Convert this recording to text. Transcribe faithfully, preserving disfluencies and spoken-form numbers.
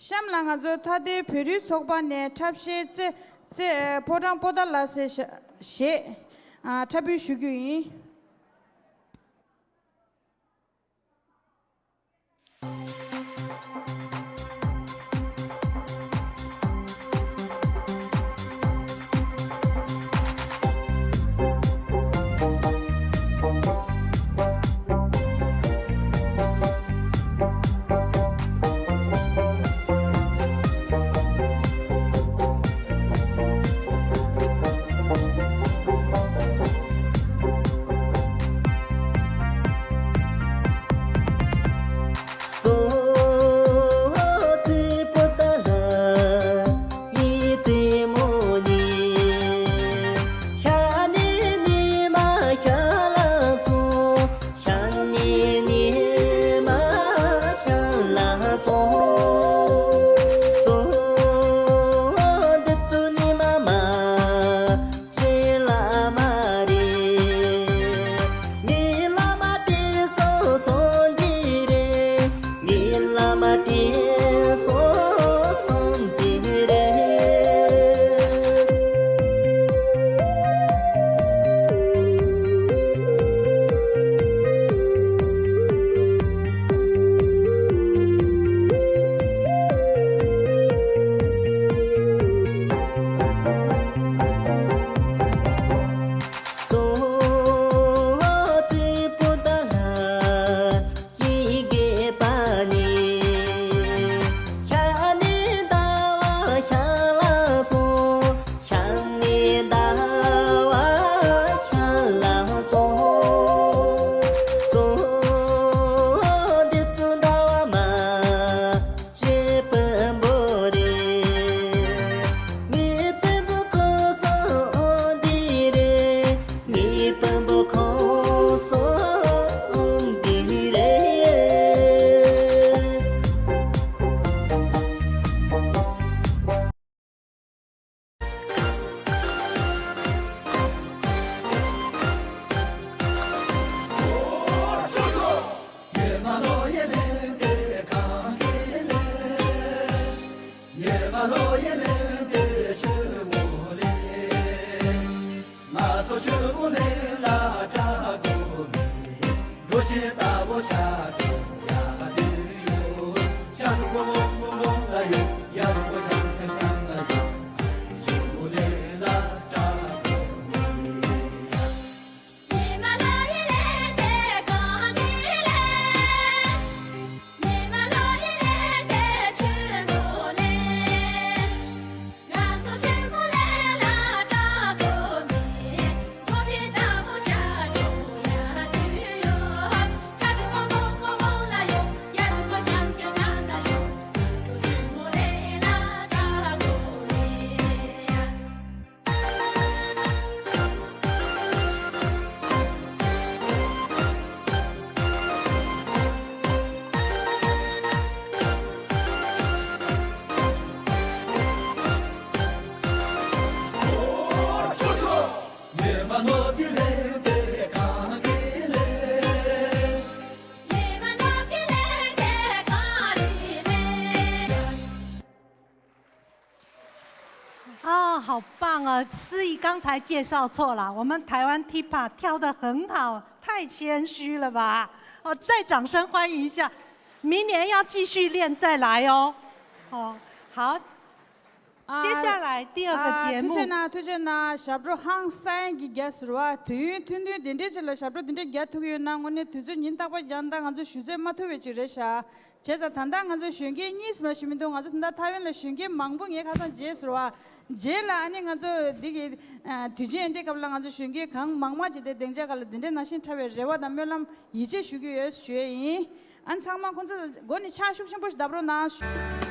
གཤམ་ལ་ང་ཚོ་ཐ་དད་བོད་རིགས་ཚོགས་པ་ནས་འཁྲབ་གཞས་རྩེ་རྩེ་ཕོ་བྲང་པོ་ཏཱ་ལ་ཟེར་ཞེས་འཁྲབ་སྤེལ་ཞུ་རྒྱུ་ཡིན།啊，好棒啊！思怡刚才介绍错了，我们台湾 T-pop 跳得很好，太谦虚了吧？哦，再掌声欢迎一下，明年要继续练再来哦。哦，好，啊接下来第二个节目。ཐུགས་རྗེ་གནང་། ཐུགས་རྗེ་གནང་། ཞབས་བྲོ་ཧང་སང་གི་རྒྱག་ཟེར་བ། དུས་ཡུན་ཐུང་ཐུང་དེ་འདྲའི་ཆེད་ལ་ཞབས་བྲོ་དེ་འདྲའི་རྒྱག་ཐུབ་ཀྱི་ཡོད་ན། དངོས་གནས་དུས་ཚོད་ཉིན་རྟག་པར་རྒྱག་ན་ད་ང་ཚོ་ཞུ་ཚད་མ་ཐུབ་པའི་ཅིག་རེད་ཤག་བྱས་ཙང་ད་ལྟ་ང་ཚོ་གཞོན་སྐྱེས་གཉིས་ཙམ་ཞིག་མི་འདུག་ང་ཚོ་ད་ལྟ་ཐའེ་ཝན་ལ་གཞོན་སྐྱེས་མང་པོ་ངས་ཁ་སང་མཇལ་ཟེར་བ། རྗེས་ལ་ཨ་ནི་ང་ཚོ་འདི་གི་དུས་ཆེན་འདི་སྐབས་ལ་ང་ཚོ་གཞོན་སྐྱེས་གང་མང་མང་ཅིག་དེ་སྡིངས་ཆ་སྒང་ལ་འདི་འདྲའི་ནང་བཞིན་འཁྲབ་པའི་རེ་བ་དང་སྨོན་ལམ་ཡིད་ཆེས་ཞུ་གི་ཡོད་ཞུ་ཡས་ཡིན། ཨ་ནི་ཚང་མ་ཁོང་ཚོ་མགོ་ནས་ཕྱག་ཤུགས་ཆེན་པོ་ཞིག་བརྡབ་རོགས་གནང་།